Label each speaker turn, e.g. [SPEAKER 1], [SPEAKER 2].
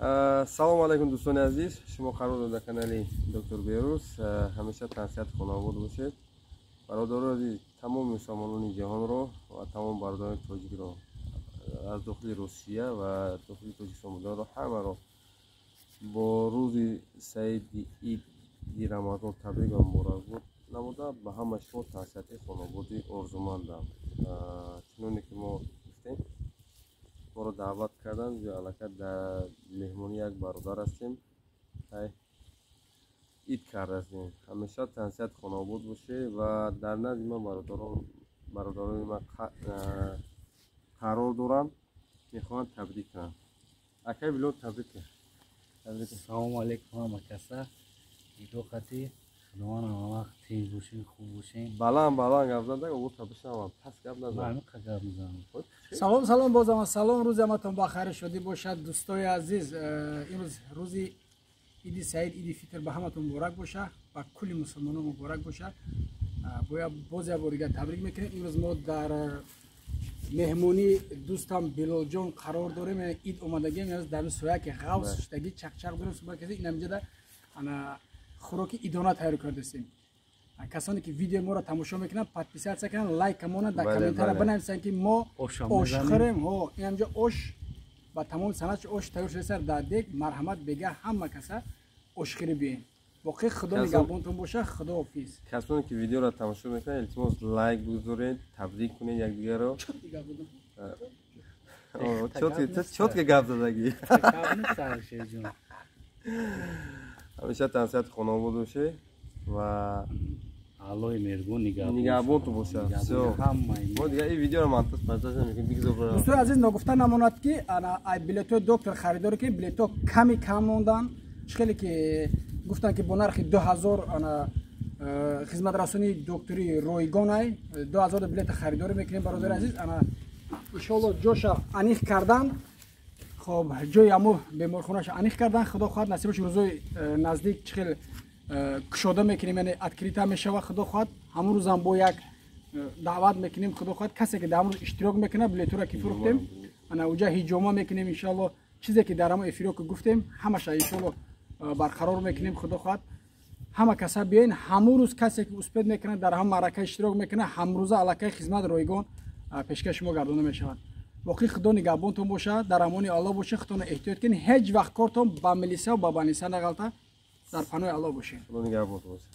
[SPEAKER 1] Салому алайкум, дӯстони азиз. Шумо қарор доред дар канали Доктор Берус. Ҳамеша тансиҳат, хонавод бошед. Бародарони азиз, тамоми мусалмонони ҷаҳонро ва тамоми бародарони тоҷикро аз дохили Русия ва дохили Тоҷикистон буданро ҳамаро бо рӯзи саиди иди Рамазон табрик ва муборакбод намуда, ба ҳама шумо тансиҳати хонаводӣ орзумандам. Чуноне ки мо гуфтем, моро даъват карданд, аллакай дар меҳмонӣ як бародар ҳастем, ид кардастем. Ҳамеша тансиҳат, хонавод бошед ва дар назди ман бародарони ман қарор доранд, мехоҳанд табрик кунанд. Акай Билол, табрик кун.
[SPEAKER 2] Салому алейкум ҳама каса. Идоқати Худованд, ҳама вақт тинҷ бошен, хуб бошен.
[SPEAKER 1] Баланд баланд гап зада, овоз табишавам, пас гап назан.
[SPEAKER 2] Ҳамиқа гап мезанам.
[SPEAKER 3] Салом, салом, бозам салом. Рӯзи ҳаматон ба хайру шодӣ бошад, дӯстои азиз. Имрӯз рӯзи иди саид, иди фитр ба ҳаматон муборак бошад, ба кулли мусулмонон муборак бошад. Боз як бор дигар табрик мекунем. Имрӯз мо дар меҳмонии дӯстам Билолҷон қарор дорем. Ид омадагием, дар сояки ғавс шудаги чақчақ дорем, суҳбат кардем. Инамҷода ана хӯроки идона тайёр кардастем. Касоне ки видеои моро тамошо мекунанд, подписаться кунанд, лайк монанд, дар комментария бинависанд, ки мо ош хӯрем. Инамҷо ош ба тамоми санъат ош тайёр шуда дар дег. Марҳамат, бега ҳама каса ошхӯрӣ биёем. Боқӣ Худо нигаҳбонтон боша. Худоҳофиз.
[SPEAKER 1] Касоне ки видеоро тамошо мекунанд, илтимос, лайк бигузоред, табрик кунед якдигарро. Чётко гап задагӣ. Ҳамеша тансиҳати хонавод бошед ва
[SPEAKER 2] Аллоҳи меҳрубон
[SPEAKER 1] нигаҳбонтон бошад. Мо дигар ин видеоро монтаж пажтаж намекунем, бигзор.
[SPEAKER 3] Дӯстои азиз, ногуфта намонад, ки билетҳои доктор харидорӣ кунед. Билетҳо ками кам монданд. Чӣ хеле ки гуфтанд, ки бо нархи 2000 хизматрасонии докторӣ ройгонай, 2000 билета харидорӣ мекунем. Бародари азиз, ана иншоалло ҷоша аниқ кардан. Хоб, ҷои аму беморхонаша аниқ кардан. Худо хоҳад, насибаш, рӯзои наздик чӣ хел кушода мекунем, яъне открыто мешава. Худо хоҳад, ҳамун рӯзам бо як даъват мекунем. Худо хоҳад, касе ки дар ҳамун рӯз иштирок мекунад, билетҳоро ки фурӯхтем, ана уҷа ҳиҷома мекунем. Иншоалло, чизе ки дар ҳамон эфиро ки гуфтем, ҳамаша иншоалло барқарор мекунем. Худо хоҳад, ҳама каса биёен ҳамун рӯз. Касе ки успеть мекунад, дар ҳам маърака иштирок мекунад, ҳамрӯза аллакай хизмат ройгон пешкаши шумо гардонда мешавад. Боқӣ Худо нигаҳбонтон бошад, дар амони Аллоҳ бошед. Худтонро эҳтиёт кунед, ҳеҷ вақт кортон ба милиса ба баниса нағалта. Дар паноҳи Аллоҳ бошед.
[SPEAKER 1] Худо нигаҳбонтон бошад.